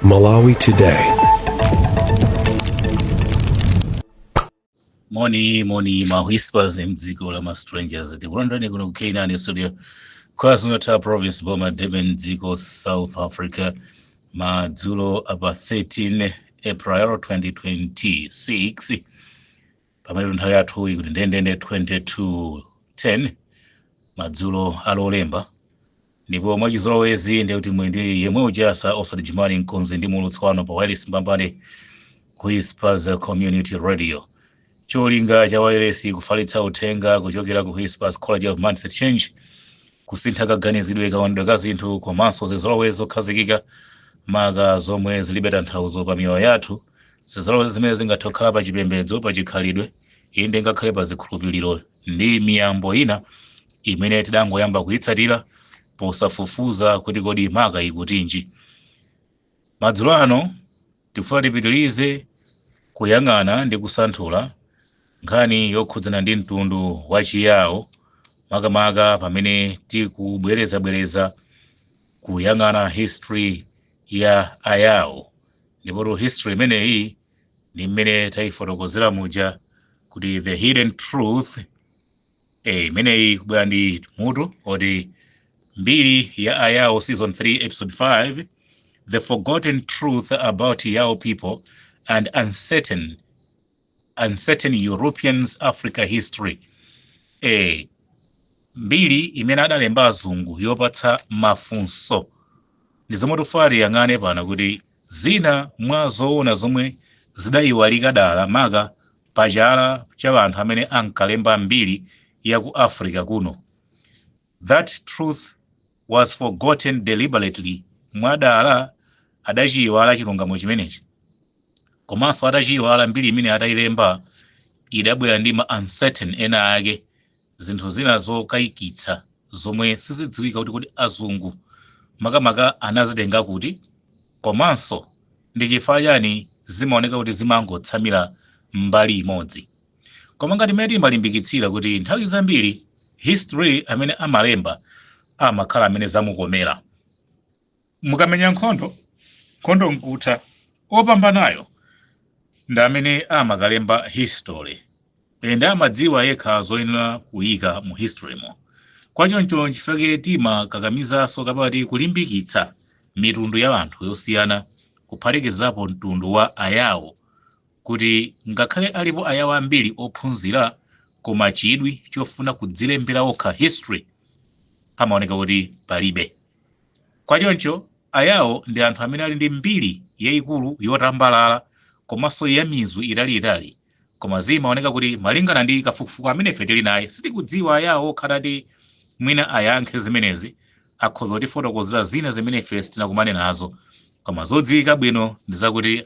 Malawi Today. Moni moni ma whispers mdziko la ma strangers, tikulandirani kuno ku K9 Studio, KwaZulu-Natal Province, boma Durban, dziko South Africa, madzulo apa 13 April 2026, pamene nthawi yathu ikuti ndendende 22:10 madzulo alolemba. Ndipo mwachizolowezi ndiye kuti muli ndi yemwe ujasa osati Jumani, mkonzi ndi muulutsi wanu pa wireless mbambane, Whispers Community Radio. Cholinga cha wireless kufalitsa uthenga kuchokera ku Whispers College of Mindset Change, kusintha kaganizidwe, kaonedwe ka zinthu komanso zizolowezi zokhazikika, maka zomwe zilibe tanthauzo pa miyoyo yathu, zizolowezi zimene zingathe kukhala pa chipembedzo, pa chikhalidwe, inde ngakhale pa zikhulupiriro ndi miyambo ina imene tidangoyamba kuyitsatira posafufuza kuti kodi maka ikutinji. Madzulo ano tifuna tipitilize kuyang'ana ndi kusanthula nkhani yokhudzana ndi mtundu wa Chiyawo, makamaka pamene tikubwerezabwereza kuyang'ana history ya Ayawo. Ndipo history imeneyi ndi mmene tayifotokozera muja kuti the hidden truth, imeneyi kubwera ndi mutu oti mbiri ya Ayawo season 3 episode 5, the forgotten truth about Yao people and uncertain Europeans Africa history. Mbiri imene adalemba azungu yopatsa mafunso ndi zomwe tifuna tiyang'ane pano, kuti zina mwa zoona zomwe zidayiwalika dala, maka pachala cha anthu amene ankalemba mbiri ya ku Africa kuno. That truth was forgotten deliberately, mwadala adachiyiwala chilungamo chimenechi. Komanso atachiyiwala, mbiri imene atayilemba idabwera ndi ma uncertain ena ake, zinthu zina zokayikitsa zomwe sizidziwika kuti kodi azungu makamaka anazitenga kuti, komanso ndi chifukwa chani zimaoneka kuti zimangotsamira mbali imodzi. Koma ngati mmene timalimbikitsira kuti nthawi zambiri history amene amalemba amakhala amene zamukomera. Mukamenya nkhondo, nkhondo nkutha, opambanayo ndi amene amakalemba history ende amadziwa yekha zoyenera kuyika mu history mo. Kwachoncho nchifukwa timakakamizaso kapati kulimbikitsa mitundu ya anthu yosiyana, kuphatikizirapo mtundu wa Ayawo, kuti ngakhale alipo Ayawo ambiri ophunzira, koma chidwi chofuna kudzilembera okha history pamaoneka kuti palibe. Kwachoncho Ayawo ndi anthu amene ali ndi mbiri yayikulu yotambalala komanso ya mizu italiitali, koma zimaoneka kuti malingana ndi kafukufuku amene ife tili naye, sitikudziwa Ayawo okhala ti mwina ayankhe zimenezi, akhoza kutifotokozera zina zimene ife sitinakumane nazo. Koma zodziwika bwino ndi zakuti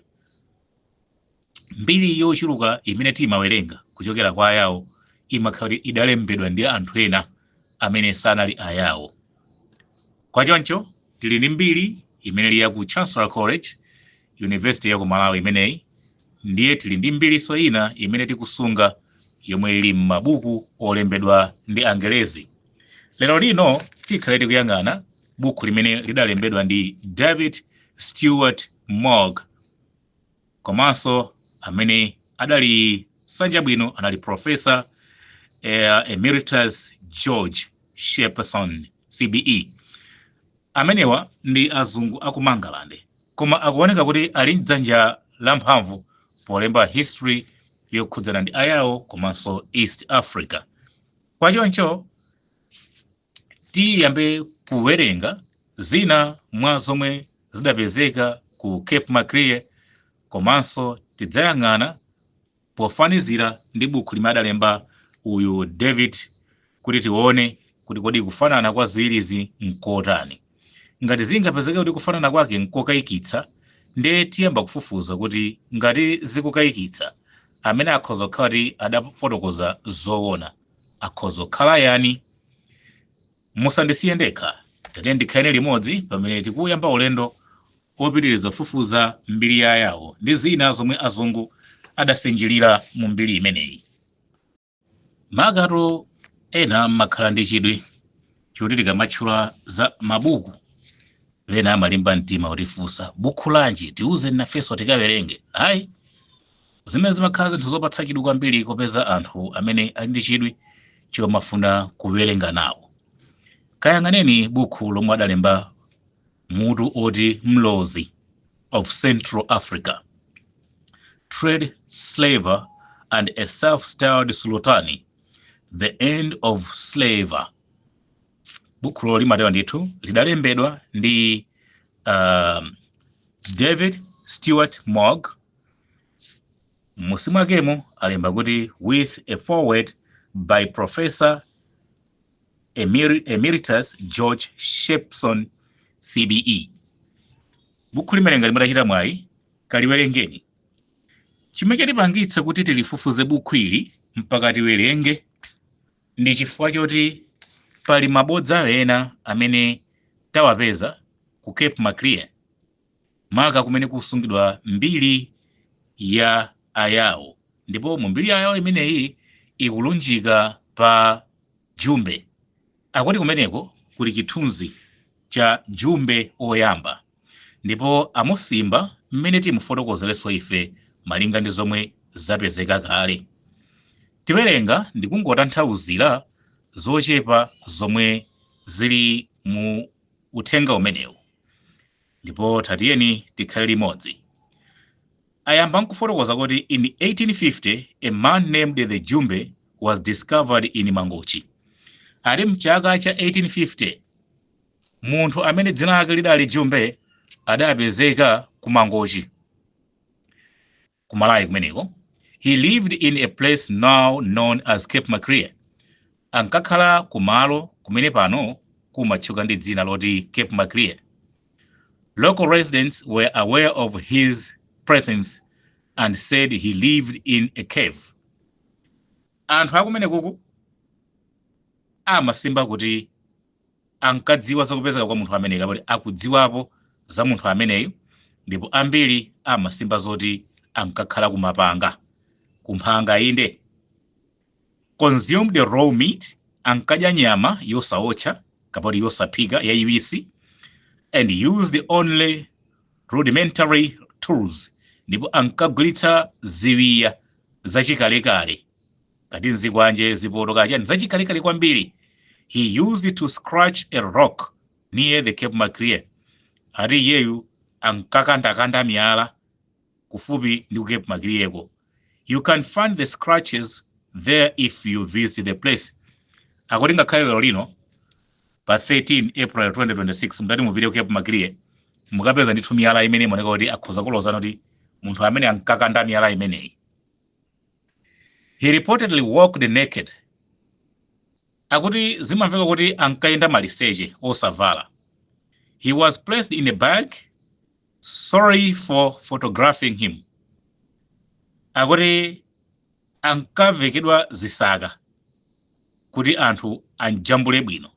mbiri yochuluka imene timawerenga kuchokera kwa Ayawo imakhala kuti idalembedwa ndi anthu ena amene sanali Ayawo. Kwachoncho tili ndi mbiri imene ili ya ku Chancellor College, University ya ku Malawi imeneyi. Ndiye tili ndi mbiriso ina imene tikusunga yomwe ili m'mabuku olembedwa ndi Angelezi. Lero lino tikhale tikuyang'ana buku limene lidalembedwa ndi David Stewart Mogg, komanso amene adali sanja bwino anali Professor Emeritus George Shepperson CBE. Amenewa ndi azungu aku Mangalande, koma akuoneka kuti ali mdzanja lamphamvu polemba history yokhudzana ndi Ayawo komanso East Africa. Kwachoncho tiyambe kuwerenga zina mwa zomwe zidapezeka ku Cape Maclear, komanso tidzayang'ana pofanizira ndi buku limene adalemba uyu David, kuti tione kuti kodi kufanana kwa ziwirizi nkotani. Ngati zingapezeke kuti kufanana kwake nkokayikitsa, ndiye tiyamba kufufuza kuti ngati zikukayikitsa, amene akhoza kukhala kuti adafotokoza zoona akhoza kukhala yani. Musandisiye ndekha, tate ndikhaleni limodzi pamene tikuyamba ulendo opitiriza kufufuza mbiri ya Ayawo ndi zina zomwe azungu adasinjirira mu mbiri imeneyi. Makatu ena mmakhala ndi chidwi choti tikamatchula za mabuku Ena amalimba mtima kutifunsa, "Bukhu lanji? Tiuze nafenso tikawerenge." Ayi, zimene zimakhala zinthu zopatsa chidwi kwambiri kopeza anthu amene ali ndi chidwi chomafuna kuwerenga nawo. Kayang'aneni bukhu lomwe adalemba mutu oti "Mlozi of Central Africa, Trade Slaver and a Self-Styled Sultan, The End of Slavery". Bukhulo limatero ndithu, lidalembedwa ndi David Stewart Mogg. Musi mwakemo alemba kuti "with a foreword by Professor Emeritus George Shepson CBE". Bukhu limene ngati mudachita mwayi, kaliwerengeni. Chimene chatipangitsa kuti tilifufuze bukhu ili mpaka tiwerenge ndi chifukwa choti pali mabodza ena amene tawapeza ku Cape Maclear, maka kumene kusungidwa mbiri ya Ayawo. Ndipo mu mbiri ya Ayawo imeneyi ikulunjika pa Jumbe. Akuti kumeneko kuli chithunzi cha Jumbe oyamba, ndipo amusimba mmene timufotokozerenso ife malinga ndi zomwe zapezeka kale. Tiwerenga ndi kungotanthauzira zochepa zomwe zili mu uthenga umenewu, ndipo tatiyeni tikhale limodzi. Ayamba nkufotokoza kuti in 1850 a man named the Jumbe was discovered in Mangochi. Ali mchaka cha 1850, munthu amene dzina lake lidali Jumbe adapezeka ku Mangochi, ku Malawi kumeneko. He lived in a place now known as Cape Maclear. Ankakhala kumalo kumene pano kumatchuka ndi dzina loti Cape Maclear. Local residents were aware of his presence and said he lived in a cave. Anthu akumene kuku amasimba kuti ankadziwa zakupezeka kwa munthu ameneyo, kapoti akudziwapo za munthu ameneyo, ndipo ambiri amasimba zoti ankakhala kumapanga, kumphanga inde. Consumed raw meat, ankadya nyama yosawotcha kapoti yosaphika, yayiwisi, and used only rudimentary tools, ndipo ankagwiritsa ziwiya zachikalekale, ngati nzikwanje, zipoto, kachani, zachikalekale kwambiri. He used to scratch a rock near the Cape Maclear. Ati iyeyu ankakandakanda miyala kufupi ndi ku Cape Maclearko. You can find the scratches there if you visit the place. Akuti ngakhale lero lino pa 13 April 2026, mutati mupite ku Cape Maclear, mukapeza ndithu miyala imene imaoneka kuti akhoza kulozana kuti munthu amene ankakanda miyala imeneyi. He reportedly walked naked. Akuti zimamveka kuti ankayenda maliseche, osavala. He was placed in a bag sorry for photographing him. Akuti ankavekedwa zisaka kuti anthu anjambule bwino,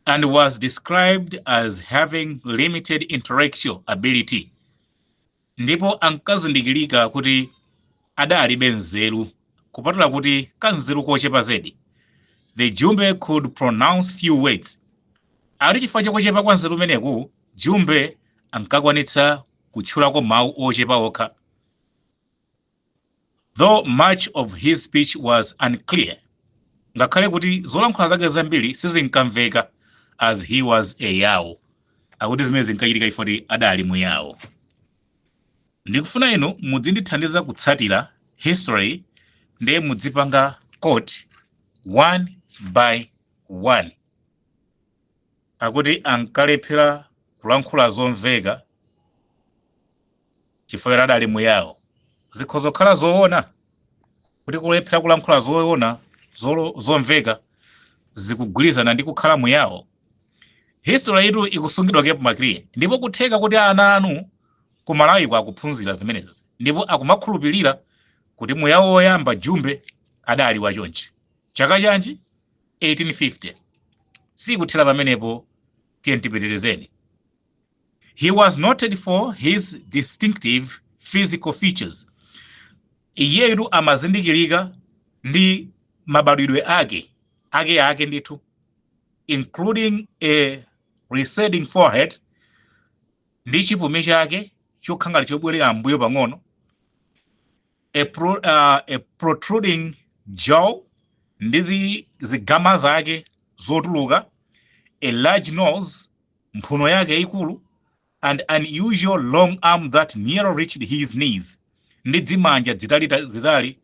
and was described as having limited intellectual ability, ndipo ankazindikirika kuti adalibe nzeru, kupatula kuti kanzeru kochepa zedi. The Jumbe could pronounce few words. Ali chifukwa chakuchepa kwa nzeru kumeneku, Jumbe ankakwanitsa kutchulako mawu ochepa okha. Though much of his speech was unclear, ngakhale kuti zolankhula zake zambiri sizinkamveka, as he was a Yao. Akuti zimene zinkachitika ifoti adali mu Yawo. Ndikufuna inu mudzindithandiza kutsatira history, ndiye mudzipanga quote one by one. Akuti ankalephera kulankhula zomveka chifukwa adali mu Yawo. Zikhoza kukhala zoona kuti kulephera kulankhula zoona zomveka zikugwirizana ndi kukhala mu Yawo? History itu ikusungidwa Cape Maclear, ndipo kutheka kuti ana anu ku Malawi akuphunzira zimenezi ndipo akumakhulupirira kuti Muyawo woyamba Jumbe adali wachonchi. Chaka chanji? 1850. Sikuthera pamenepo, tiye tipitirizeni. He was noted for his distinctive physical features. Iyeyu amazindikirika ndi mabadwidwe ake ake ndithu, including a receding forehead. Ndi chipumi chake chokhala ngati chobwerera mbuyo pang'ono, a protruding jaw, ndi zigama zake zotuluka, a large nose, mphuno yake ikulu, and unusual long arm that nearly reached his knees, ndi dzimanja dzitali zitali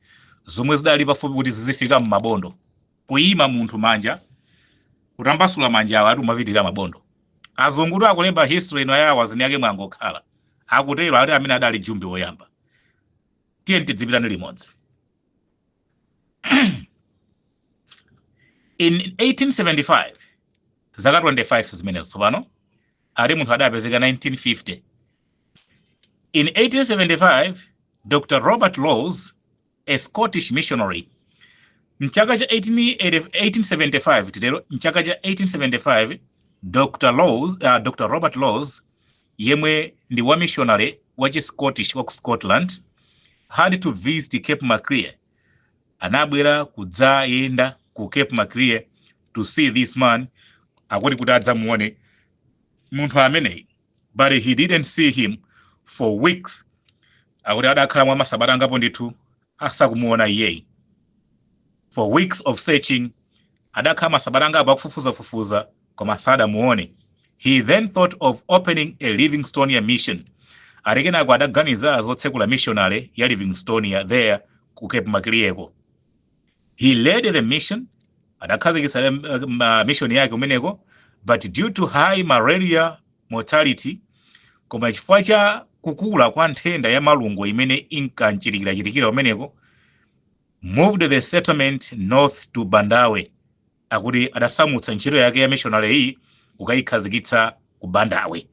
zomwe zidali pafupi kuti zizifika m'mabondo. Kuyima munthu, manja kutambasula, manja awo ati umapitirira mabondo. Azungutu akulemba history ino yawo, azini yake mwangokhala akutero, ati amene adali Jumbe woyamba. Tiye tidzipitani limodzi. In 1875, zaka 25 zimenezo tsopano, ati munthu adapezeka 1950. In 1875, Dr Robert Laws, a Scottish missionary, mchaka cha 1875 titero, mchaka cha 1875, Dr. Laws, Dr. Robert Laws, yemwe ndi wa missionary wa chi Scottish wa ku Scotland, had to visit Cape Maclear, anabwera kudzayenda ku Cape Maclear, to see this man, akuti kuti adzamuone munthu ameneyi, but he didn't see him for weeks. Akuti adakhala mwa masabata angapo ndithu asakumuona iyeyi. For weeks of searching, adakhala masabata angapo akufufuzafufuza koma sadamuone. He then thought of opening a Livingstonia mission. Ati kenako adaganiza zotsekula missionary ya Livingstonia there ku Cape Maclearko. He led the mission, adakhazikitsa mission yake kumeneko, but due to high malaria mortality, koma chifukwa cha kukula kwa nthenda ya malungo imene inkanchitikirachitikira kumeneko, moved the settlement north to Bandawe. Akuti adasamutsa ntchito yake ya missionary iyi kukayikhazikitsa ku Bandawe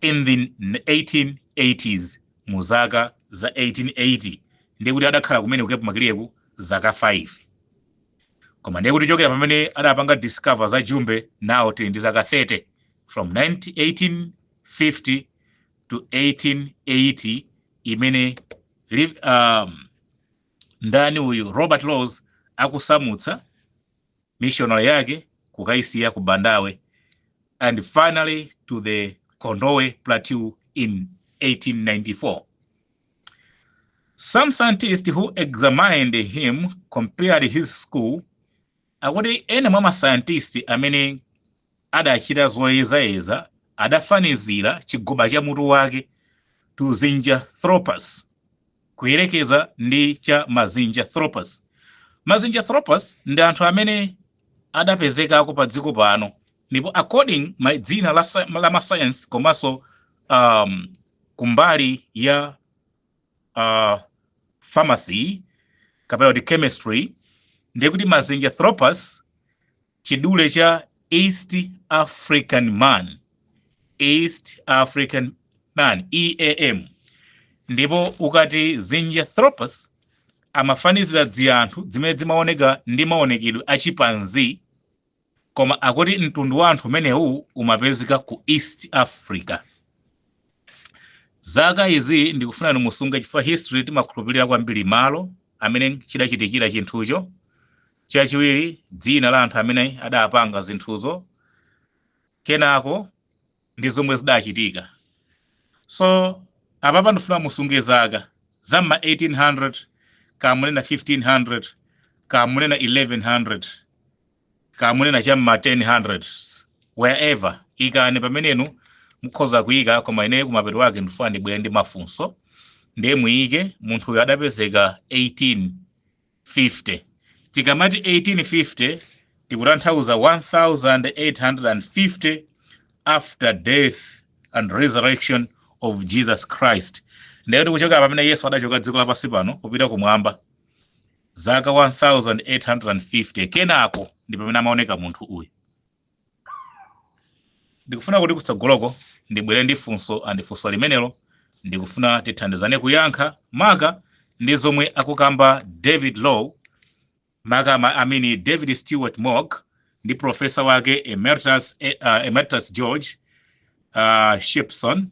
in the 1880s, mu zaka za 1880. Ndiye kuti adakhala kumene ku Cape Maclearku zaka 5, koma ndiye kuti chokera pamene adapanga discover za Jumbe, now tili ndi zaka 30, from 1850 to 1880, imene ndani uyu, Robert Laws, akusamutsa missionary yake kukayisiya ku Bandawe and finally to the Kondowe Plateau in 1894. Some scientists who examined him compared his skull, akuti ena mwa mascientist amene adachita zoyezayeza adafanizira chigoba cha mutu wake to Zinjanthropus, kuyerekeza ndi cha Mazinjanthropus. Mazinjanthropus ndi anthu amene adapezekako pa dziko pano, ndipo according ma dzina la mascience komanso kumbali ya pharmacy kapena kuti chemistry, ndiye kuti Mazinjanthropus chidule cha East African man, East African man, EAM. Ndipo ukati Zinjanthropus, amafanizira dzianthu zimene zimaoneka ndi maonekedwe achipanzi, koma akuti mtundu wa anthu umenewu umapezeka ku East Africa. Zaka izi ndikufuna musunge, chifukwa history timakhulupirira kwambiri malo amene chidachitikira chinthucho, chachiwiri dzina la anthu amene adapanga zinthuzo, kenako ndi zomwe zidachitika. So apapa ndifuna musunge zaka zam'ma 1800, kamunena 1500, kamunena 1100, kamunena cham'ma 1000, wherever ikani pamenenu mukhoza kuyika. Koma ineyo kumapeto wake ndifuna ndibwere ndi mafunso. Ndiye muyike munthuyo adapezeka 1850. Tikamati 1850, tikutanthauza 1850 after death and resurrection of Jesus Christ. Ndiye kuti kuchoka pamene Yesu adachoka dziko lapansi pano kupita kumwamba, zaka 1850 kenako ndi pamene amaoneka munthu uyu. Ndikufuna kuti kutsogoloko ndibwere ndi funso, and funso limenelo ndikufuna tithandizane kuyankha, maka ndi zomwe akukamba David Law, maka I mean David Stewart Mogg ndi professor wake emeritus George Shipson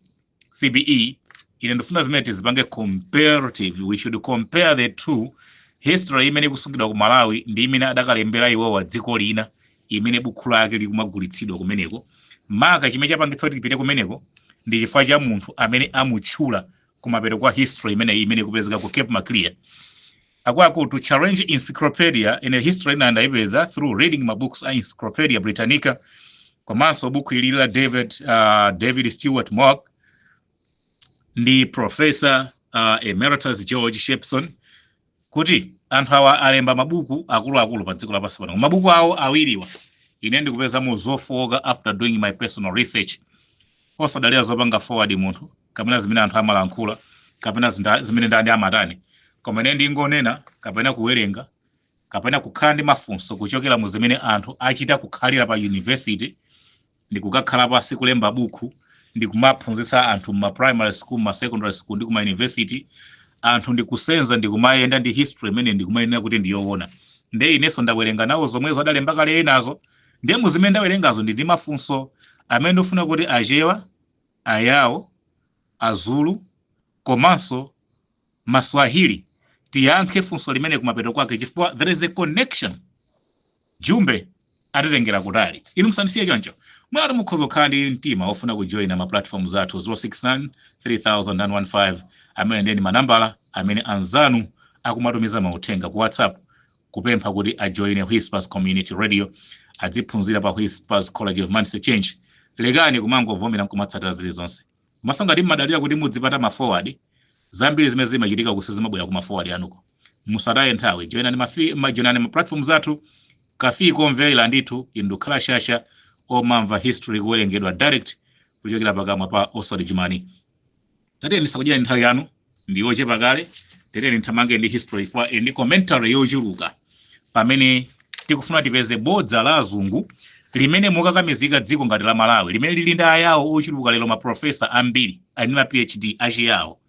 CBE. Ine ndifuna zimene tizipange comparative. We should compare the two, history imene ikusungidwa ku Malawi ndi imene adakalembera iwowa dziko lina, imene bukhu lake likumagulitsidwa kumeneko. Maka chimene chapangitsa kuti tipite kumeneko Ndi chifukwa cha munthu amene amutchula kumapeto kwa history imeneyi imene ikupezeka ku Cape Maclear. Akuluakulu, to challenge encyclopedia, ine history ina ndayipeza through reading ma books a Encyclopedia Britannica, komanso buku ili la David Stewart Mogk ndi Professor Emeritus George Shepson, kuti anthu awa alemba mabuku akuluakulu pa dziko lapansi pano. Mabuku awo awiriwa ine ndikupezamo zofowoka after doing my personal research, osadalira zopanga forward munthu kapena zimene anthu amalankhula kapena zimene ndani amatani, koma ine ndingonena kapena kuwerenga kapena kukhala ndi mafunso kuchokera mu zimene anthu achita kukhalira pa university ndi kukakhala pasi kulemba buku ndi kumaphunzitsa anthu ma primary school, ma secondary school ndi kuma university. Anthu ndikusenza ndi kumayenda ndi history imene ndikumayenera kuti ndiyoona. Nde inenso ndawerenga nawo zomwezo adalemba kale enazo. Ndiye muzimene ndawerengazo ndi mafunso amene ndifuna kuti Achewa, Ayawo, Azulu komanso Maswahili tiyankhe funso limene kumapeto kwake, chifukwa there is a connection. Jumbe atitengera kutali. Inu musandisiye choncho. Mwati mukhoza kukhala ndi mtima ofuna kujoyina ma platforms athu, 069 3015, amene ndeni manambala amene anzanu akumatumiza mauthenga ku WhatsApp kupempha kuti ajoine Whispers Community Radio, adziphunzira pa Whispers College of Mindset Change. Lekani kumangovomera nkumatsatira zilizonse. Komanso ngati mmadalira kuti mudzipata ma forward, zambiri zimene zimachitika kusizimabwera kuma forward anuko. Musataye nthawi, joinani joinani ma platforms athu. Kafi komvera ndithu inu khala shasha omamva history kuwerengedwa direct kuchokera pakamwa pa Oswald Jumani. Tatiyeni ndisakudyani nthawi yanu, ndi yochepa kale. Tatiyeni nthamange ndi history for ndi commentary yochuluka pamene tikufuna tipeze bodza la azungu limene mukakamizika dziko ngati la Malawi, limene lili ndi Ayawo ochuluka lero, maprofesa ambiri ali ndi ma PhD achiyawo,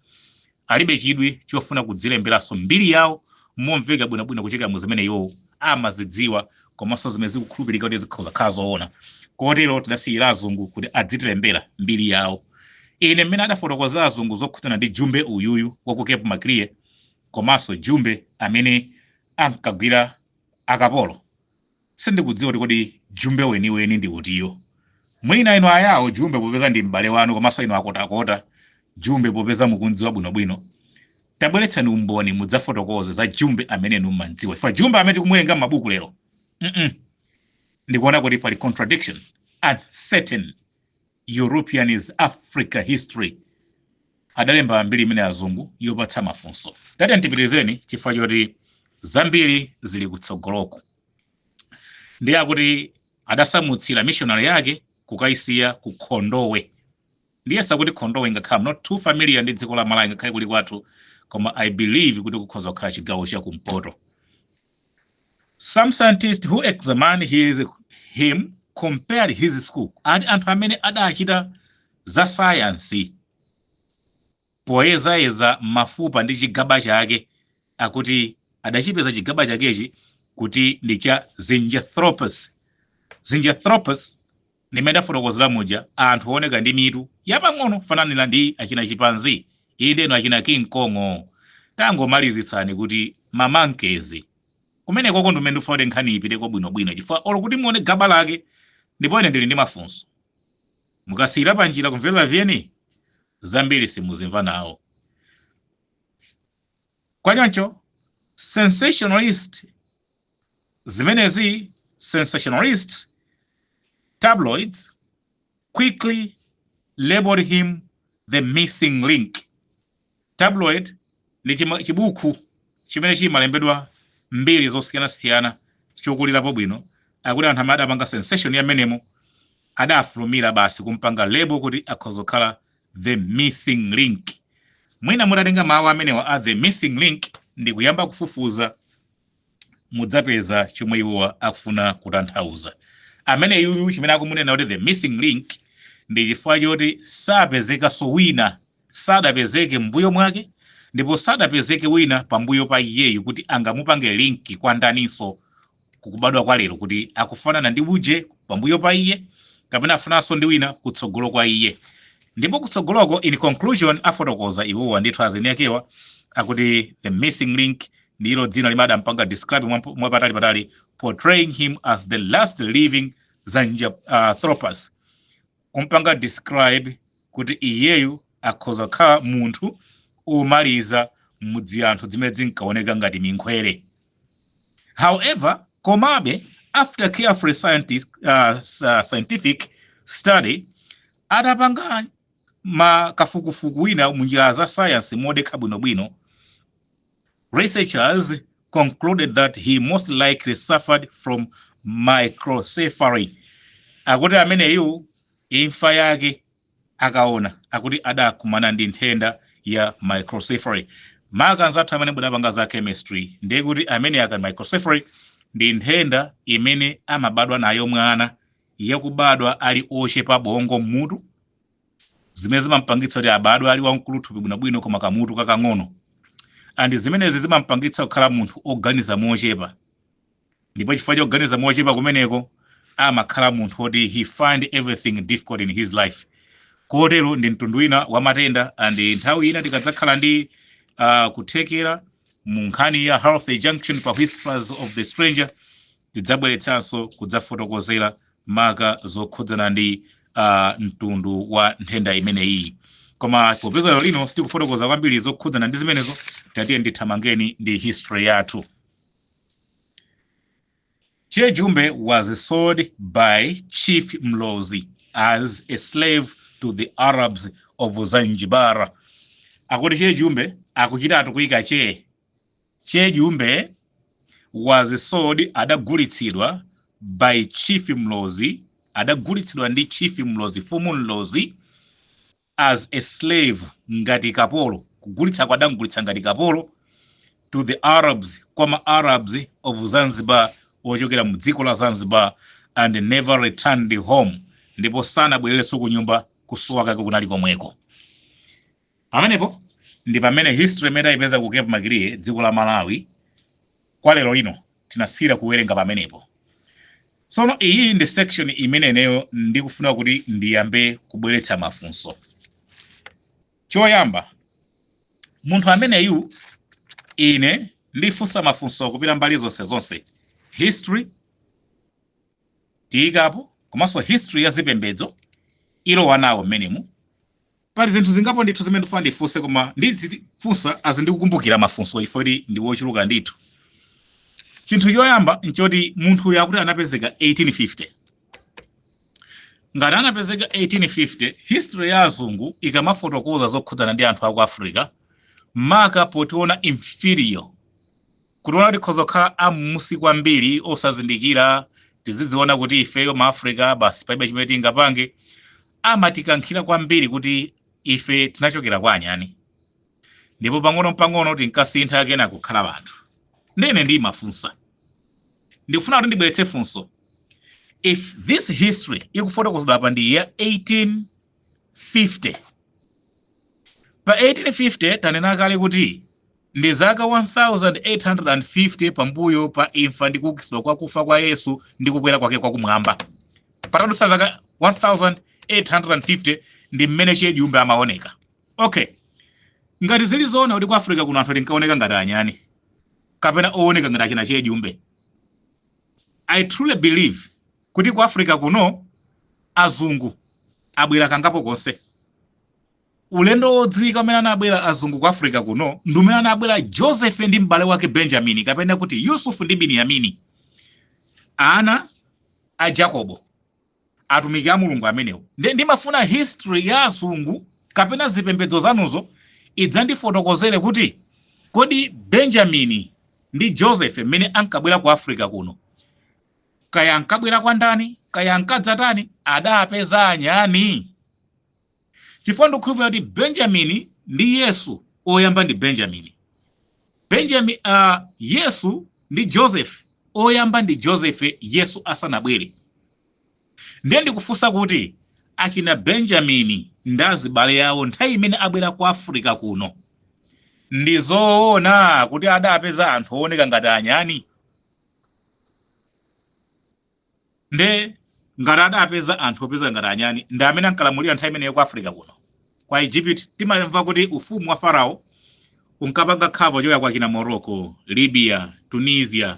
alibe chidwi chofuna kudzilemberanso mbiri yawo momveka bwinobwino kuchokera mu zimene iwo amazidziwa komanso zimene zikukhulupirika kuti zikhoza kukhala zoona. Kotero tidasiyira azungu kuti adzitilembera mbiri yawo. Ine mmene adafotokoza azungu zokhudzana ndi Jumbe uyuyu wa ku Cape Maclear komanso Jumbe amene ankagwira akapolo, sindikudziwa kuti kodi Jumbe weniweni ndi utiyo. Mwina inu Ayawo, Jumbe popeza ndi m'bale wanu, komanso inu Akotakota, Jumbe popeza mukundziwa bwinobwino, tabweretsani umboni mudzafotokoze za Jumbe amene inu mmandziwa. Ifa Jumbe amene tikumuwerenga m'mabuku lero, ndikuona kuti pali contradiction. Uncertain European is Africa history adalemba mbiri imene azungu yopatsa mafunso. Tati tipitirizeni chifukwa choti zambiri zili kutsogoloku. Ndiye akuti adasamutsira missionary yake kukayisiya ku Khondowe. Ndiye sakuti Khondowe, ngakhale I'm not too familiar ndi dziko la Malawi, ngakhale kuli kwathu, koma I believe kuti kukhoza kukhala chigawo chakumpoto. Some scientists who examined him compared his skull, ati anthu amene adachita za sayansi poyezayeza mafupa ndi chigaba chake, akuti adachipeza chigaba chakechi kuti ndi cha Zinjanthropus. Zinjanthropus ndimene ndafotokozera muja, anthu ooneka ndi mitu yapang'ono fananira ndi achina chimpanzee, iyi ndeno achina King Kong. Tangomalizitsani kuti ma monkeys kumenekoko. Ndimene ndifuna kuti nkhani ipiteko bwinobwino, chifukwa olo kuti muone gaba lake, ndipo ine ndili ndi mafunso. Mukasiyira panjira kumverera vyeni zambiri simuzimva nawo. Kwachoncho sensationalist zimenezi, sensationalist tabloids quickly labeled him the missing link. Tabloid ndi chibuku chimene chimalembedwa mbiri zosiyanasiyana chokulirapo bwino. Akuti anthu amene adapanga sensation yamenemo adafulumira basi kumpanga label kuti akhoza kukhala the missing link. Mwina mutatenga mawu amenewa a the missing link ndi kuyamba kufufuza, mudzapeza chomwe iwowa akufuna kutanthauza. Amene yuyu chimene akumunena kuti the missing link ndi chifukwa choti sapezekanso wina, sadapezeke mbuyo mwake ndipo sadapezeke wina pambuyo pa iyeyu kuti angamupange link kwa ndaninso kukubadwa kwa lero, kuti akufanana ndi uje pambuyo pa iye kapena afunanso ndi wina kutsogolo kwa iye. Ndipo kutsogoloko, in conclusion, afotokoza iwowa ndithu azeni akewa, akuti the missing link ndilo dzina limene adampanga describe mwapatali patali, portraying him as the last living Zinjanthropus, kumpanga describe kuti Kuti iyeyu akhoza kukhala munthu omaliza mudzi anthu zimene zinkaoneka ngati minkhwere. However, komabe, after careful scientific study, atapanga makafukufuku wina munjira za science modekha bwinobwino, researchers concluded that he most likely suffered from microcephaly. Akuti ameneyu imfa yake akaona akuti adakumana ndi nthenda ya microcephaly. Maka anzathu amene mudapanga za chemistry, ndiye kuti amene aka microcephaly ndi nthenda imene amabadwa nayo mwana, yakubadwa ali ochepa bongo mmutu, zimene zimampangitsa kuti abadwe ali wamkulu thupi bwinobwino koma kamutu kakang'ono, and zimenezi zimampangitsa kukhala munthu oganiza mochepa. Ndipo chifukwa choganiza mochepa kumeneko, amakhala munthu oti he find everything difficult in his life. Kotero ndi mtundu wina wa matenda, and nthawi ina tikadzakhala ndi kuthekera mu nkhani ya Health Junction pa Whispers of the Stranger, tidzabweretsanso kudzafotokozera maka zokhudzana ndi mtundu wa nthenda imeneyi. Koma popeza lero lino sitikufotokoza kwambiri zokhudzana ndi zimenezo, tatiye ndithamangeni ndi history yathu. Che Jumbe was sold by Chief Mlozi as a slave to the Arabs of Zanzibar. Akuti Che Jumbe, akuchitatu kuyika Che. Che Jumbe was sold, adagulitsidwa, by Chief Mlozi, adagulitsidwa ndi Chief Mlozi, Fumu Mlozi, as a slave, ngati kapolo. Kugulitsa kwadamgulitsa ngati kapolo to the Arabs, kwa ma Arabs of Zanzibar, ochokera mu dziko la Zanzibar, and never returned home, ndipo sanabwererenso ku nyumba. Kusowa kake kunali komweko. Pamenepo ndi pamene history imene tayipeza ku Cape Maclear, dziko la Malawi, kwa lero lino tinasiyira kuwerenga pamenepo. Tsono iyi ndi section imene ineyo ndikufuna kuti ndiyambe kubweretsa mafunso. Choyamba, munthu ameneyu, ine ndifunsa mafunso kupita mbali zonse zonse. History tiyikapo, komanso history ya zipembedzo ilowa nawo mmenemu. Pali zinthu zingapo ndithu zimene ndifuna ndifunse, koma ndizifunsa azindikukumbukira mafunso ifo kuti ndi wochuluka ndithu. Chinthu choyamba nchoti munthu uyu akuti anapezeka 1850. Ngati anapezeka 1850, history ya azungu ikamafotokoza zokhudzana ndi anthu aku Africa, maka potiona inferior, kutiona kuti khoza kukhala ammusi kwambiri, osazindikira, tizidziona kuti ifeyo ma Africa basi palibe chimene tingapange, amatikankhira kwambiri kuti ife tinachokera kwa anyani, ndipo pang'ono pang'ono tinkasintha kena kukhala anthu. Ndene ndimafunsa, ndikufuna kuti ndibweretse funso: if this history ikufotokozedwa apa ndi ya 1850, pa 1850 tanena kale kuti ndi zaka 1850 pambuyo pa imfa ndi kuukitsidwa kwa kufa kwa Yesu ndi kukwera kwake kwakumwamba, patadutsa zaka 1850 ndi mmene Che Jumbe amaoneka. Okay, ngati zili zoona kuti ku Africa kuno anthu tinkaoneka ngati anyani kapena ooneka ngati achina Che Jumbe, I truly believe kuti ku Africa kuno azungu abwera kangapo konse. Ulendo wodziwika umene anabwera azungu ku Africa kuno ndi umene anabwera Joseph ndi m'bale wake Benjamin, kapena kuti Yusufu ndi Biniyamini, ana a Jacobo, atumiki a Mulungu amenewo. Ndimafuna history ya azungu kapena zipembedzo zanuzo idzandifotokozere kuti kodi Benjamini ndi Joseph mmene ankabwera ku Africa kuno, kaya ankabwera kwa ndani, kaya ankadzatani, adapeza anyani? Chifukwa ndikukhulupirira kuti Benjamini ndi Yesu, oyamba ndi Benjamini. Benjamin, Yesu ndi Joseph, oyamba ndi Joseph Yesu asanabwere. Ndiye ndikufunsa kuti akina Benjamini ndi azibale awo nthawi imene abwera ku Africa kuno, ndi zoona kuti adapeza anthu ooneka ngati anyani? Nde ngati adapeza anthu opeza ngati anyani, ndi amene ankalamulira nthawi imeneyo ku Africa kuno, kwa Egypt? Timamva kuti ufumu wa Farao unkapanga cover choya kwa kina Morocco, Libya, Tunisia,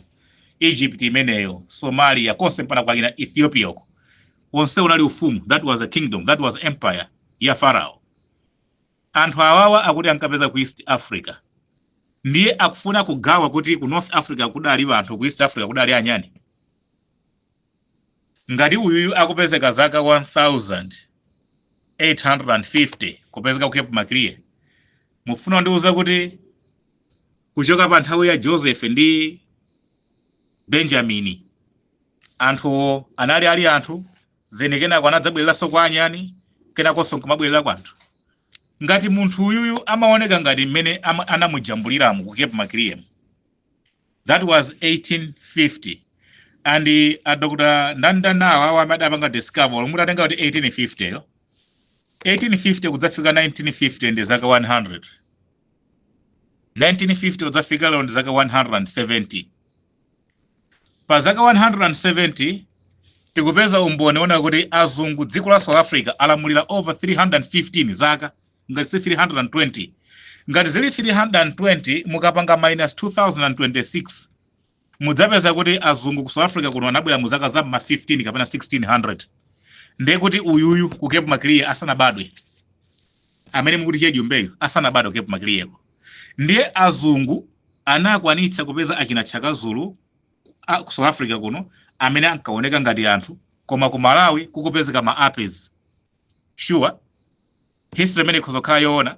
Egypt imeneyo, Somalia, konse mpaka kwa kina Ethiopia uko. Onse unali ufumu. That was a kingdom, that was empire. ya Farao. Anthu awawa akuti ankapeza ku East Africa, ndiye akufuna kugawa kuti ku North Africa kudali anthu, ku East Africa kudali anyani. Ngati uyuyu akupezeka zaka 1850 kupezeka ku Cape Maclear, mufuna ndiuza kuti kuchoka pa nthawi ya Joseph ndi Benjamini anthuwo anali ali anthu, then kenako anadzabwereranso kwa anyani, kenakonso nkumabwerera kwa anthu? Ngati munthu uyuyu amaoneka ngati mmene anamujambuliramo ku Cape Maclear, that was 1850, and Dr. Ndandanawa awo amene adapanga discover, omwe mutatenga kuti 1850 yo, 1850 kudzafika 1950 ndi zaka 100, 1950 kudzafika lero ndi zaka 170. Pa zaka 170 tikupeza umboni wona kuti azungu dziko la South Africa alamulira over 315 zaka, ngati si 320. Ngati zili 320, mukapanga minus 2026, mudzapeza kuti azungu ku South Africa kuno anabwera mu zaka za ma 15 kapena 1600. Ndiye kuti uyuyu ku Cape Maclear asanabadwe, amene mukuti Che Jumbeyo asanabadwe ku Cape Maclearko, ndiye azungu anakwanitsa kupeza achina Chaka Zulu ku South Africa kuno amene ankaoneka ngati anthu, koma ku Malawi kukupezeka ma apes. Sure, history imene ikhoza kukhala yoona?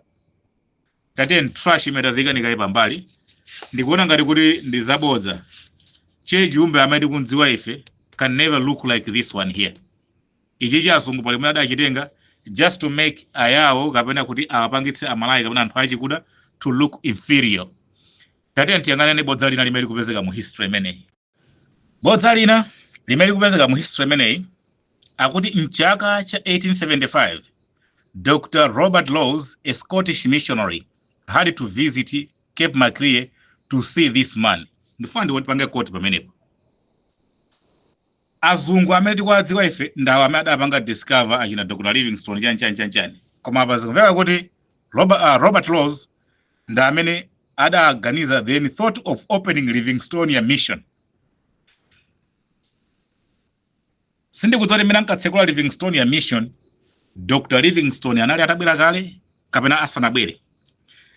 Tatiyeni, trash imene taziyikanika pambali. Ndikuona ngati kuti ndi zabodza. Che Jumbe amene tikundziwa ife can never look like this one here. Ichi cha azungu pali mwene adachitenga just to make ayawo kapena kuti awapangitse Amalawi kapena anthu achikuda to look inferior. Tatiyeni tiyang'anane bodza lina limene likupezeka mu history imeneyi. Bodza lina limene likupezeka mu history imeneyi, akuti mchaka cha 1875 Dr. Robert Laws, a Scottish missionary, had to visit Cape Maclear to see this man. Ndifuna ndipange quote pamenepo. Azungu amene tikuwadziwa ife ndawo amene adapanga discover achina Dr. Livingstone, chani chani chani chani, koma apa zikumveka kuti Robert Laws ndi amene adaganiza, then thought of opening Livingstonia Mission. Sindikudziwa kuti mmene ankatsekula Livingstonia Mission, Dr. Livingstone anali atabwera kale kapena asanabwere.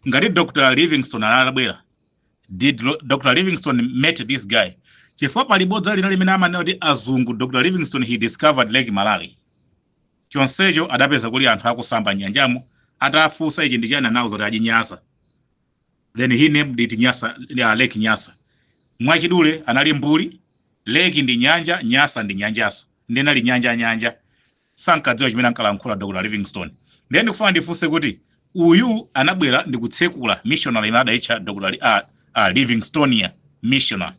Ngati Dr. Livingstone anali atabwera, did Dr. Livingstone met this guy? Chifukwa pali bodza lina limene amanena kuti azungu, Dr. Livingstone, he discovered Lake Malawi, chonsecho adapeza kuli anthu akusamba m'nyanjamo. Atafunsa ichi ndi chani, anawuza kuti ajinyasa, then he named it Nyasa, Lake Nyasa. Mwachidule anali mbuli. Lake ndi nyanja, Nyasa ndi nyanjaso, ndi nali nyanja nyanja. Sankadziwa chimene ankalankhula Dr. Livingstone. Ndiye ndikufuna ndifunse kuti uyu anabwera ndi kutsekula missionary imene adayitcha Dr. Livingstonia Mission.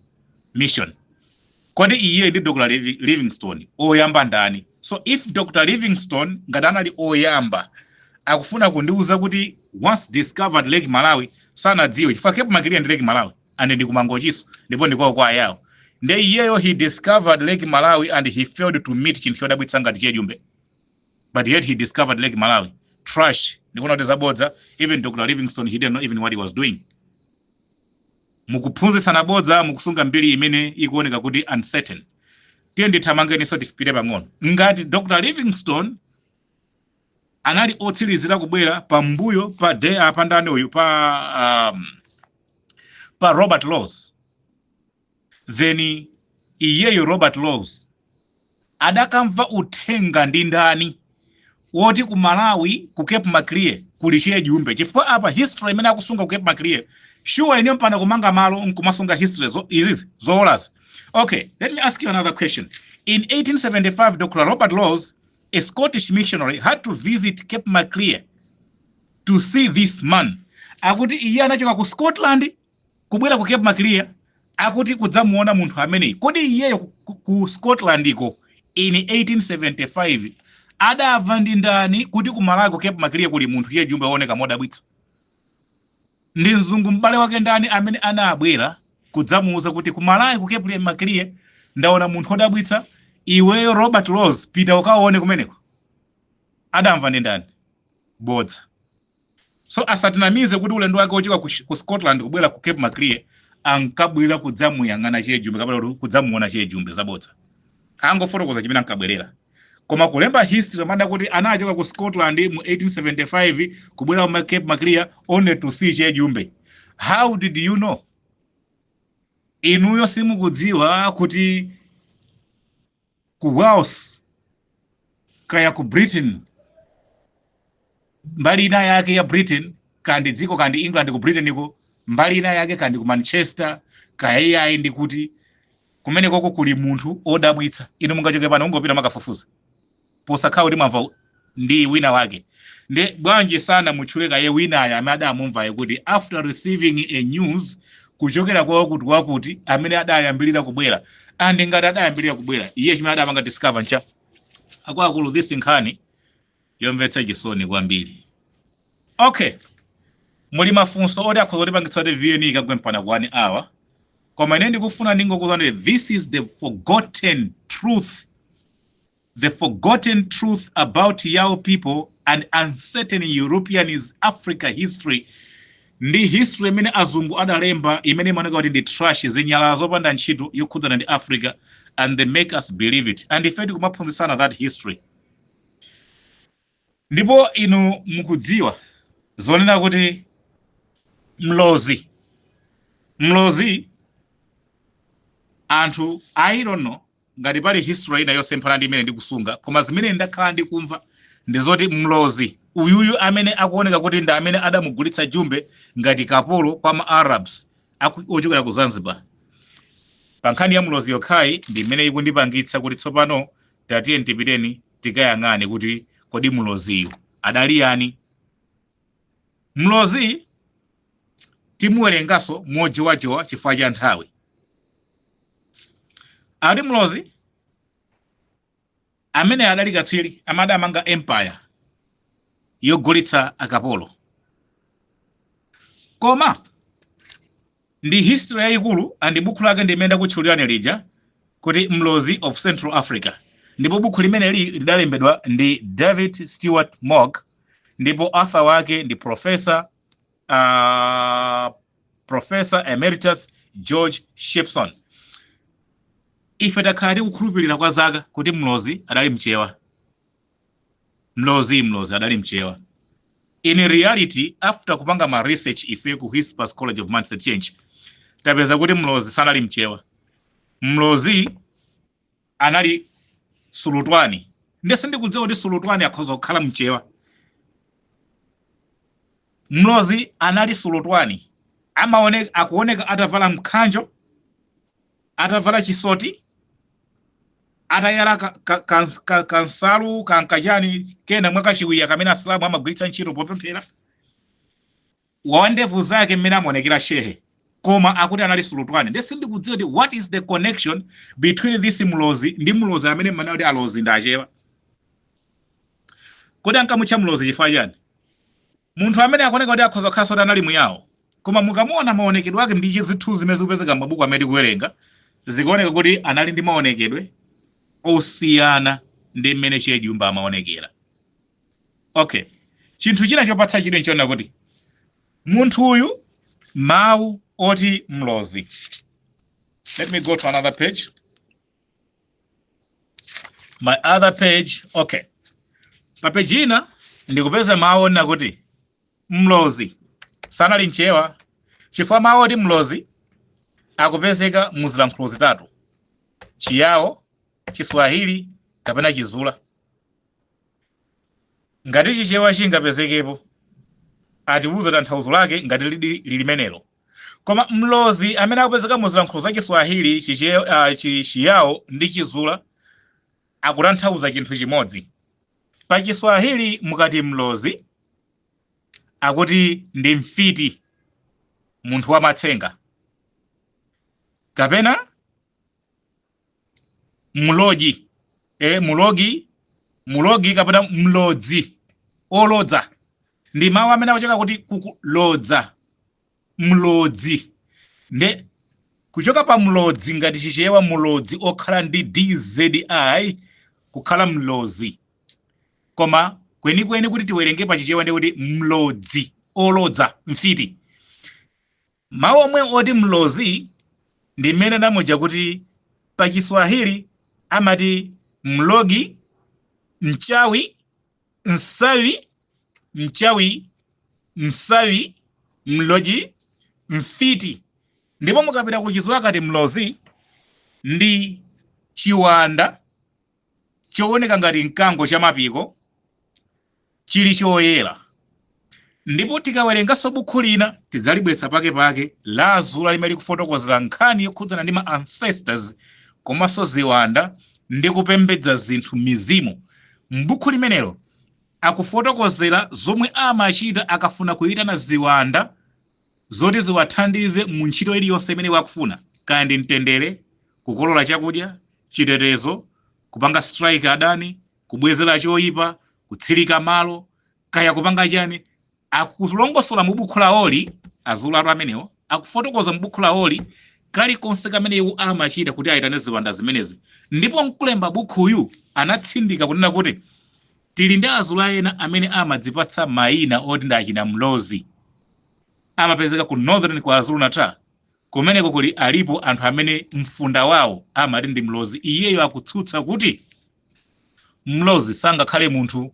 Kodi iye ndi Dr. Livingstone oyamba ndani? So if Dr. Livingstone ngati anali oyamba, akufuna kundiuza kuti once discovered Lake Malawi sanadziwe, chifukwa Cape Maclear ndi Lake Malawi and ndi kumangochiso ndipo ndikwawo kwa ayawo. Nde iyeyo he discovered Lake Malawi and he failed to meet chinthu chodabwitsa ngati Che Jumbe, but yet he discovered Lake Malawi. Trash. Ndikuona kuti zabodza. Even Dr. Livingstone, he didn't know even what he was doing. Mukuphunzitsana bodza, mukusunga mbiri imene ikuoneka kuti uncertain. Tiye ndithamangeninso tifipire pang'ono. Ngati Dr. Livingstone anali otsirizira kubwera pambuyo pa de pa ndani uyu, pa Robert Laws, then iyeyo Robert Laws adakamva uthenga ndi ndani woti ku Malawi ku Cape Maclear kuli Che Jumbe? Chifukwa apa history imene akusunga ku Cape Maclear, sure, ine mpana kumanga malo nkumasunga history izizi zoolazi. Okay, let me ask you another question. In 1875 Dr. Robert Laws, a Scottish missionary, had to visit Cape Maclear to see this man. Akuti iye anachoka ku Scotland kubwera ku Cape Maclear, akuti kudzamuona munthu ameneyi. Kodi iyeyo ku Scotland iko in 1875 adamva ndi ndani kuti ku Malawi ku Cape Maclear kuli munthu Che Jumbe wooneka modabwitsa? Ndi mzungu m'bale wake ndani amene anabwera kudzamuuza kuti ku Malawi ku Cape Maclear ndaona munthu wodabwitsa, iweyo Robert Laws pita ukaone kumeneko? Adamva ndi ndani? Bodza. So asatinamize kuti ulendo wake wochoka ku Scotland kubwera ku Cape Maclear ankabwera kudzamuyang'ana Che Jumbe kapena kuti kudzamuona Che Jumbe. Zabodza. Angofotokoza chimene ankabwerera. Koma kulemba history amada kuti anachoka ku Scotland mu 1875 kubwera ku Cape Maclear only to see Che Jumbe. How did you know? Inuyo simukudziwa kuti ku Wales kaya ku Britain, mbali ina yake ya Britain, kandi dziko kandi England, ku Britain iko mbali ina yake, kandi ku Manchester kaya iyayi, ndi kuti kumene koko kuli munthu odabwitsa. Inu mungachoke pano ungopita makafufuza posakhala kuti mwamva ndi wina wake? Ndi bwanji sana mutchule kaye winayo amene adamumvayo kuti after receiving a news kuchokera kwa wakuti wakuti amene adayambirira kubwera? And ngati adayambirira kubwera, iye chimene adapanga discover ncha? Akuluakulu, this nkhani yomvetsa chisoni kwambiri. Okay, muli mafunso oti akhoza kutipangitsa kuti VN ikagwe mpana ku 1 hour, koma ine ndikufuna ndingokuuzani, this is the forgotten truth, the forgotten truth about Yao people and uncertain European Africa history. Ndi history imene azungu adalemba imene imaoneka kuti ndi trash, zinyalala zopanda ntchito yokhudzana ndi Africa, and they make us believe it, and ife tikumaphunzitsana that history. Ndipo inu mukudziwa zonena kuti mlozi, anthu, I don't know ngati pali history ina yosemphana ndi imene ndikusunga, koma zimene ndakhala ndikumva ndi zoti mlozi uyuyu amene akuoneka kuti ndi amene adamugulitsa Jumbe ngati kapolo kwa ma Arabs ochokera ku Zanzibar. Pa nkhani ya mlozi yokhayi ndi imene ikundipangitsa kuti tsopano tatiye tipiteni tikayang'ane kuti kodi mloziyu adali yani. Mlozi timuwerenganso mojowajowa chifukwa cha nthawi. Ati mlozi amene adali katswiri amadamanga empire yogulitsa akapolo, koma ndi history yayikulu, and buku lake ndimene ndakutchulirani lija kuti Mlozi of Central Africa. Ndipo buku limeneli lidalembedwa ndi David Stewart Mogk, ndipo author wake ndi Professor Emeritus George Shipson. Ife takhala tikukhulupirira kwa zaka kuti mlozi adali mchewa, mlozi adali mchewa. In reality, after kupanga ma research ife ku Whispers College of Mindset Change, tapeza kuti mlozi sanali mchewa, mlozi anali sulutwani. Ndese ndikudziwa kuti sulutwani akhoza kukhala mchewa. Mlozi anali sulutwani, amaoneka, akuoneka atavala mkhanjo, atavala chisoti, atayala kansalu kankachani kena mwakachiwiya kamene asilamu amagwiritsa ntchito popemphera, wa ndevu zake mmene amaonekera shehe, koma akuti anali sulutwani. Ndese sindikudziwa kuti what is the connection between this mlozi ndi mlozi amene mmene kuti alozi ndi achewa. Kodi ankamutcha mlozi chifukwa chani munthu amene akuoneka kuti akhoza kukhala kuti anali muyawo? Koma mukamuona maonekedwe ake ndi zithunzi zimene zikupezeka m'mabuku amene tikuwerenga, zikuoneka kuti anali ndi maonekedwe osiyana ndi mmene Che Jumbe amaonekera. Okay, chinthu china chopatsa chidwi nchona kuti munthu uyu, mawu oti mlozi, let me go to another page, my other page. Okay, pa page ina ndikupeza mawu onena kuti mlozi sanali mchewa, chifukwa mawu oti mlozi akupezeka mu zilankhulo zitatu: Chiyawo, Chiswahili kapena Chizula. Ngati Chichewa chingapezekepo, atiuze tanthauzo lake ngati lili limenelo. Koma mlozi amene akupezeka mu zilankhulo za Chiswahili, Chiyawo ndi Chizula akutanthauza chinthu chimodzi. Pa Chiswahili mukati mlozi, akuti ndi mfiti, munthu wamatsenga, kapena mloji, mulogi kapena mlodzi, olodza. Ndi mawu amene akuchoka kuti kukulodza, mlodzi. Nde kuchoka pa mlodzi ngati Chichewa mulodzi okhala ndi dzi kukhala mlozi, koma kwenikweni kuti tiwerenge pa Chichewa ndi kuti mlodzi, olodza, mfiti. Mawu omwe oti mlozi ndi mmene namuja kuti pa Chiswahili amati mlogi. Mchawi, nsawi, mchawi, msawi, mloji, mfiti. Ndipo mukapita ku Chizulu akati mlozi ndi chiwanda chooneka ngati mkango cha mapiko chili choyera. Ndipo tikawerenganso bukhu lina tidzalibweretsa pake pake la Azula limene likufotokozera nkhani yokhudzana ndi ma ancestors komanso ziwanda ndi kupembedza zinthu mizimu. M'bukhu limenelo akufotokozera zomwe amachita akafuna kuyitana ziwanda zoti ziwathandize mu ntchito iliyonse imene iwo akufuna, kaya ndi mtendere, kukolola chakudya, chitetezo, kupanga strike adani, kubwezera choyipa, kutsirika malo, kaya kupanga chani. Akulongosola mu bukhu lawoli, Azulatu amenewo, akufotokoza mu bukhu lawoli kalikonse kamene iwo amachita kuti ayitane ziwanda zimenezi. Ndipo mkulemba bukhuyu anatsindika kunena kuti tili ndi Azula ena amene amadzipatsa mayina oti ndi achina mlozi, amapezeka ku Northern KwaZulu Natal. Kumeneko kuli alipo anthu amene mfunda wawo amati ndi mlozi. Iyeyo akutsutsa kuti mlozi sangakhale munthu.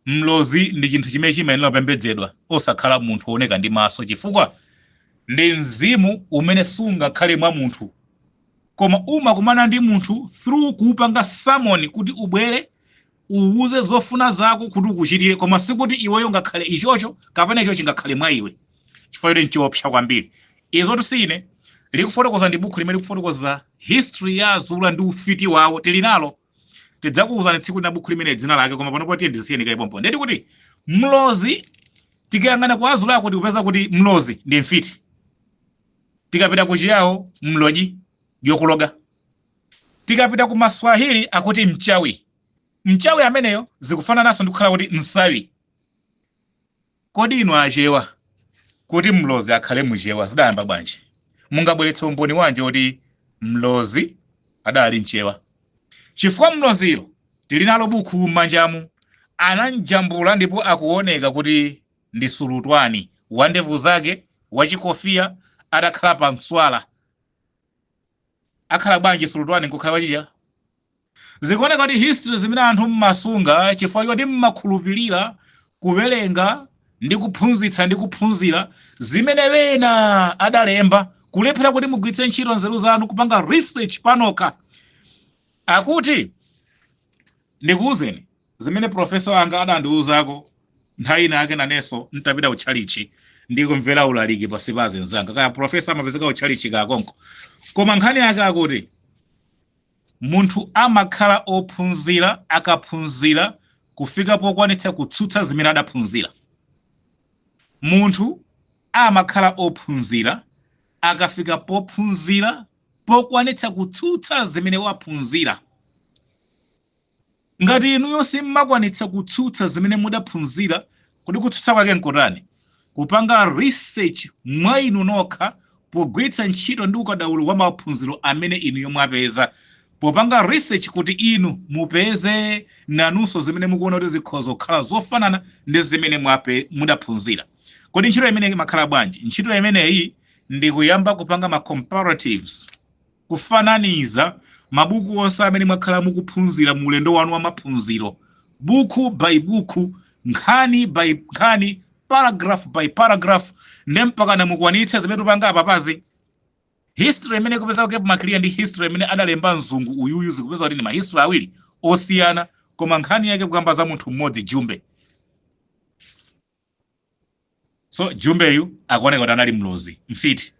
Mlozi ndi chinthu chimene chimayenera kupembedzedwa, osakhala munthu wooneka ndi maso, chifukwa ndi mzimu umene sungakhale mwa munthu, koma umakumana ndi munthu through kuupanga summon kuti ubwere uwuze zofuna zako kuti ukuchitire, koma sikuti iweyo ngakhale ichocho kapena icho chingakhale mwa iwe, chifukwa choti nchiopsa kwambiri. Izotu si ine likufotokoza, ndi bukhu limene likufotokoza history ya Azula ndi ufiti wawo. Tili nalo, tidzakuwuzani tsiku lina bukhu limene dzina lake, koma panopo tiye ndisiyeni kaipompo. Ndeti kuti mlozi, tikayang'ana kwa Azula kuti kupeza kuti mlozi ndi mfiti. Tikapita ku Chiyawo, mloji yokuloga. Tikapita ku Maswahili akuti mchawi. Mchawi ameneyo zikufanananso ndi kukhala kuti msawi. Kodi inu Achewa, kuti mlozi akhale Muchewa zidayamba bwanji? Mungabweretse umboni wanji oti mlozi adali Mchewa? Chifukwa mloziyo tili nalo bukhu m'manjamu, anamjambula ndipo akuoneka kuti ndi sulutwani wa ndevu zake, wachikofiya, atakhala pa mswala. Akhala bwanji sulutwani nkukhala wachicha? Zikuoneka kuti history zimene anthu mmasunga chifukwa choti mmakhulupirira kuwerenga ndi kuphunzitsa ndi kuphunzira zimene wena adalemba, kulephera kuti mugwiritse ntchito nzeru zanu kupanga research panokha. Akuti ndikuwuzeni zimene professor wanga adandiwuzako nthawi ina yake, nanenso ntapita kutchalichi ndikumvera ulaliki pasi pa azinzanga, kaya professor amapezeka kutchalichi kakonko, koma nkhani yake akuti munthu amakhala ophunzira akaphunzira kufika pokwanitsa kutsutsa zimene adaphunzira. Munthu amakhala ophunzira akafika pophunzira pokwanitsa kutsutsa zimene waphunzira. Ngati inuyo simmakwanitsa kutsutsa zimene mudaphunzira, kodi kutsutsa kwake nkotani? Kupanga research mwa inu nokha pogwiritsa ntchito ndi ukadaulo wa maphunziro amene inuyo mwapeza, popanga research kuti inu mupeze nanunso zimene mukuona kuti zikhoza kukhala zofanana ndi zimene mudaphunzira. Kodi ntchito imeneyi imakhala bwanji? Ntchito imeneyi ndi kuyamba kupanga ma comparatives, kufananiza mabuku onse amene mwakhala mukuphunzira mu ulendo wanu wa maphunziro, buku by buku, nkhani by nkhani, paragraph by paragraph, ndi mpakana mukwanitse zimene tupanga apapazi. History imene ikupeza ku Cape Maclear ndi history imene adalemba mzungu uyuyu zikupeza kuti ndi ma history awiri osiyana, koma nkhani yake kukamba za munthu mmodzi, Jumbe. So Jumbeyu akuoneka kuti anali mlozi, mfiti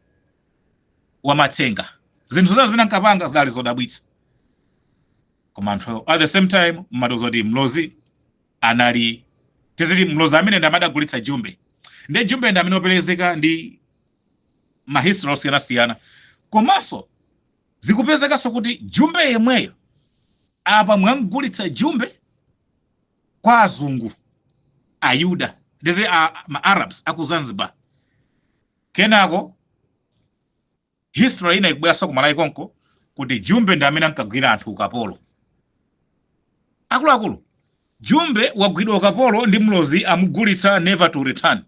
wamatsenga. Zinthu zina zimene ankapanga zidali zodabwitsa, koma anthu at the same time mmatiuza kuti mlozi anali, tiziti mlozi amene ndi amadagulitsa Jumbe, ndi Jumbe ndi amene operezeka ndi ma history osiyanasiyana. Komanso zikupezekanso kuti Jumbe yemweyo apa mwamgulitsa Jumbe kwa azungu, Ayuda, ndizi ma Arabs aku Zanzibar. Kenako history ina ikubweranso kumalawi konko kuti Jumbe ndi amene ankagwira anthu ukapolo. Akuluakulu, Jumbe wagwidwa ukapolo ndi mlozi, amugulitsa never to return.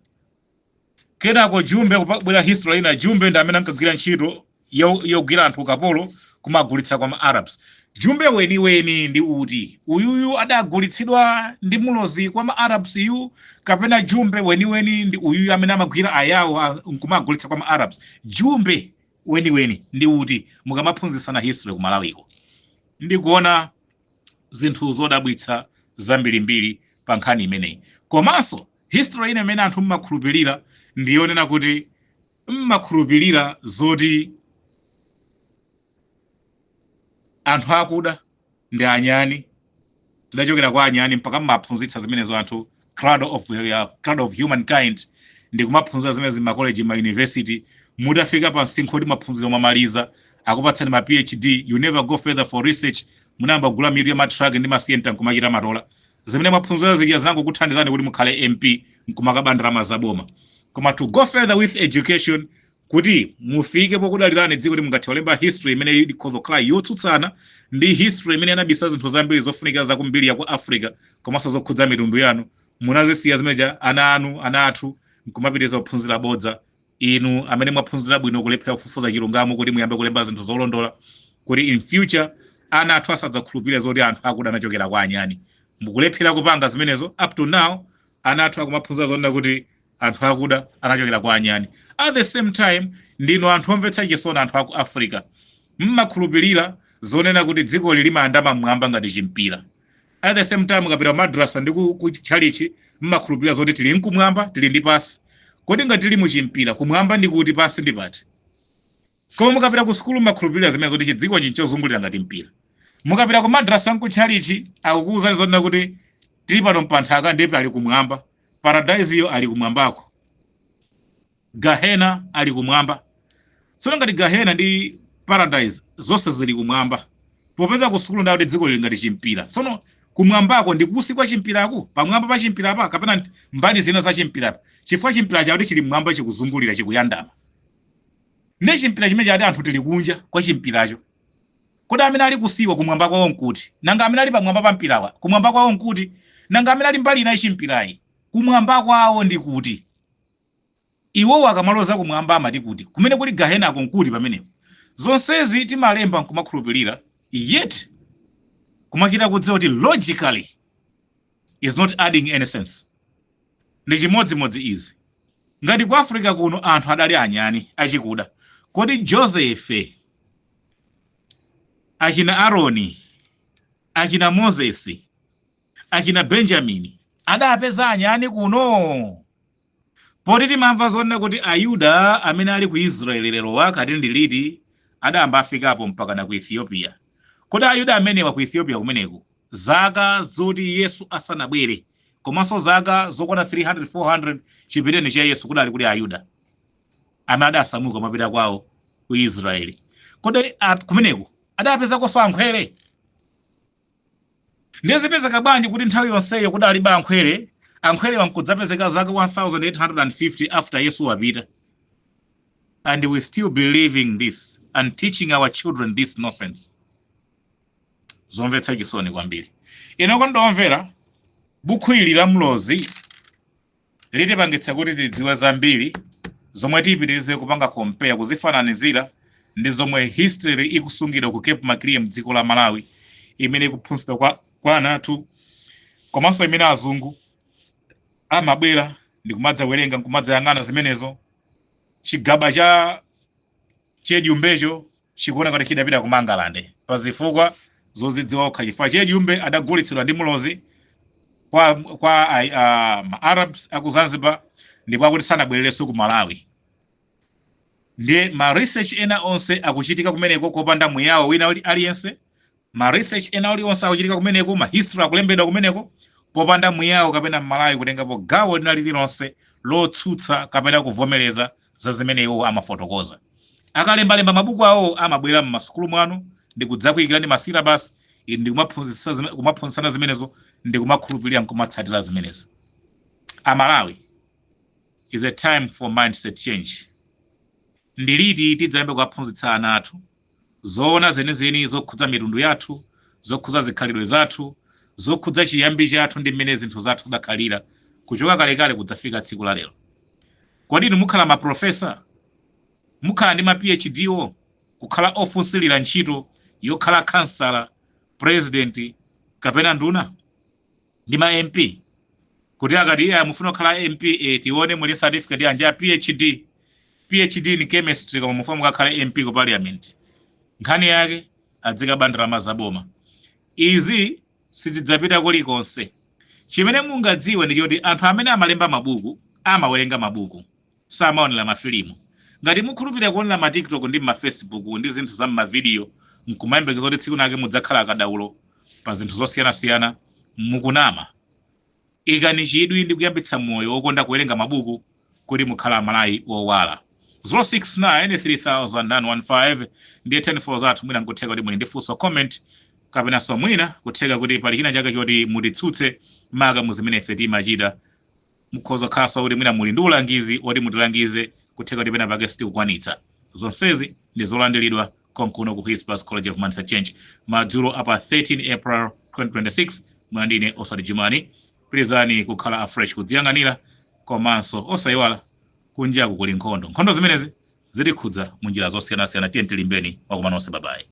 Kenako Jumbe, kubwera history ina, Jumbe ndi amene ankagwira ntchito yogwira anthu ukapolo. Kumagulitsa kwa ma Arabs. Jumbe weniweni ndi uti? Uyuyu adagulitsidwa ndi Mulozi kwa ma Arabs yu, kapena jumbe weniweni ndi uyuyu amene amagwira Ayawo nkumagulitsa kwa ma Arabs? Jumbe weniweni ndi uti mukamaphunzitsana history ku Malawiko? Ndikuona zinthu zodabwitsa zambirimbiri pa nkhani imeneyi. Komanso history ine imene anthu mmakhulupirira ndiyonena kuti mmakhulupirira zoti anthu akuda ndi anyani, tidachokera kwa anyani, mpaka mmaphunzitsa zimenezo anthu, cradle of humankind, ndi kumaphunzitsa zimenezi m'makoleji, ma university. Mutafika pa msinkhu oti maphunziro mwamaliza, akupatsani ma PhD, you never go further for research. Munayamba kugula mitu ya matraki ndi masiyenta nkumachita matola. Zimene mwaphunzira zija zinangokuthandizani kuti mukhale MP nkumakaba ndalama zaboma. Koma to go further with education, kuti mufike pokudalirani dziko, kuti mungathe kulemba history imene ikhoza kukhala yotsutsana ndi history imene anabisa zinthu zambiri zofunikira zakumbiri ya ku Africa komanso zokhudza mitundu yanu, munazisiya zimeneja. Ana anu, ana athu nkumapitiriza kuphunzira bodza. Inu amene mwaphunzira bwino kulephera kufufuza chilungamo kuti muyambe kulemba zinthu zolondola, kuti in future ana athu asadzakhulupirire zoti anthu akuda anachokera kwa anyani. Mukulephera kupanga zimenezo. Up to now ana athu akumaphunzira zonena kuti anthu akuda anachokera kwa anyani. At the same time, ndinu anthu omvetsa chisoni, anthu aku Africa. Mmakhulupirira zonena kuti dziko limayandama mmwamba ngati chimpira. At the same time, mukapita madrasa ndi ku tchalichi, mmakhulupirira zoti tili nkumwamba, tili ndi pasi. Kodi ngati tili muchimpira, kumwamba ndi kuti, pasi ndi pati? Koma mukapita ku sukulu mmakhulupirira zimene zoti chidziko chinchozungulira ngati mpira. Mukapita ku madrasa nkutchalichi, akukuwuzani zonena kuti tili pano mpanthaka, ndipo ali kumwamba, paradise iyo ali kumwambako, gahena ali kumwamba. Tsono ngati gahena ndi paradise zonse zili kumwamba, popeza ku sukulu ndakuti dziko lili ngati chimpira, tsono kumwambako ndi kusi kwa chimpiraku, pamwamba pa chimpirapa, kapena mbali zina za chimpirapa? Chifukwa chimpira chakuti chili mmwamba, chikuzungulira, chikuyandama, ndi chimpira chimene chati anthu tili kunja kwa chimpiracho. Kodi amene ali kusiwa, kumwamba kwawo nkuti? Nanga amene ali pamwamba pa mpirawa, kumwamba kwawo nkuti? Nanga amene ali mbali inayi chimpirayi, kumwamba kwawo ndi kuti? Iwowo akamaloza kumwamba amati kuti? Kumene kuli gahenako nkuti pamenepo? Zonsezi timalemba nkumakhulupirira, yet kumachita kudziwa kuti logically is not adding any sense. Ndi chimodzimodzi izi: ngati ku Africa kuno anthu adali anyani achikuda, kodi Josefe, achina Aroni, achina Mozesi, achina Benjamini adapeza anyani kuno? Poti timamva zonena kuti Ayuda amene ali ku Israeli lero wakati ndi liti adayamba afikapo mpakana ku Ethiopia? Kodi Ayuda amenewa ku Ethiopia kumeneku, zaka zoti Yesu asanabwere, komanso zaka zokwana 300 400 chipiteni cha Yesu, kudali kuli Ayuda amene adasamuka mapita kwawo ku Israeli, kodi kumeneku adapezakonso ankhwere? Ndizipezeka bwanji kuti nthawi yonseyo kudalibe ankhwere, ankhwere wankudzapezeka zaka 1850 after Yesu wapita? And we still believing this and teaching our children this nonsense. Zomvetsa chisoni kwambiri. Ino kondomvera, bukhu ili la Mlozi litipangitsa kuti tidziwe zambiri zomwe tiyipitirize kupanga compare, kuzifananizira ndi zomwe history ikusungidwa ku Cape Maclear mdziko la Malawi, imene ikuphunzitsidwa kwa ana athu, komanso imene azungu amabwera ndi kumadzawerenga, nkumadzayang'ana zimenezo. Chigaba cha chejumbecho chikuona kuti chidapita ku Mangalande pa zifukwa zozidziwa okha, chifukwa chejumbe adagulitsidwa ndi Mulozi kwa ma Arabs aku Zanzibar, ndipo akuti sanabwererenso ku Malawi. Ndiye ma research ena onse akuchitika kumeneko kopanda muyawo wina aliyense. Ma research ena aliwonse akuchitika kumeneko, ma history akulembedwa kumeneko popanda muyawo kapena Mmalawi kutengapo gawo lina lililonse lotsutsa kapena kuvomereza za zimene iwo amafotokoza. Akalembalemba mabuku awo, amabwera m'masukulu mwanu ndi kudzakuyikirani ma syllabus, ndi kumaphunzitsana zimenezo ndi kumakhulupirira nkumatsatira zimenezi. Amalawi, is a time for mindset change. Ndi liti tidzayambe kuwaphunzitsa ana athu zoona zenizeni zokhudza mitundu yathu, zokhudza zikhalidwe zathu, zokhudza chiyambi chathu ndi mmene zinthu zathu zidakhalira kuchoka kalekale kudzafika tsiku la lero? Kodi inu mukhala maprofesa, mukhala ndi ma PhD wo? Kukhala ofunsirira ntchito yokhala kansala, president kapena nduna ndi ma MP, kuti akati iye mufuna kukhala MP, tione muli certificate yanji ya PhD, PhD in chemistry, koma mufuna mukakhale MP ku parliament. Nkhani yake adzikaba ndalama zaboma. Izi sizidzapita kulikonse. Chimene mungadziwe ndi choti anthu amene amalemba mabuku amawerenga mabuku, samaonera mafilimu. Ngati mukhulupirira kuonera ma TikTok ndi ma Facebook ndi zinthu za mmavidiyo nkumayembekeza kuti tsiku lake mudzakhala akadaulo pa zinthu zosiyanasiyana, mukunama. Ikani chidwi ndi kuyambitsa moyo wokonda kuwerenga mabuku kuti mukhala Amalawi owala. 069 3915 ndiye 10 zathu. Mwina nkutheka kuti muli ndi funso, comment, kapenanso mwina kutheka kuti pali china chake choti mutitsutse maka mu zimene ife timachita. Mukhoza kukhalanso kuti mwina muli ndi ulangizi oti mutilangize, kutheka kuti pena pake sitikukwanitsa. Zonsezi ndi zolandiridwa konkuno ku Hispas College of Mindset Change madzulo apa 13 April 2026. Mwandine Osati Jumani. Pitirizani kukhala afresh, kudziyang'anira, komanso osayiwala kunjaku kuli nkhondo. Nkhondo zimenezi zitikhudza mu njira zosiyanasiyana. Tiye tilimbeni. Wakoma nonse, bye bye.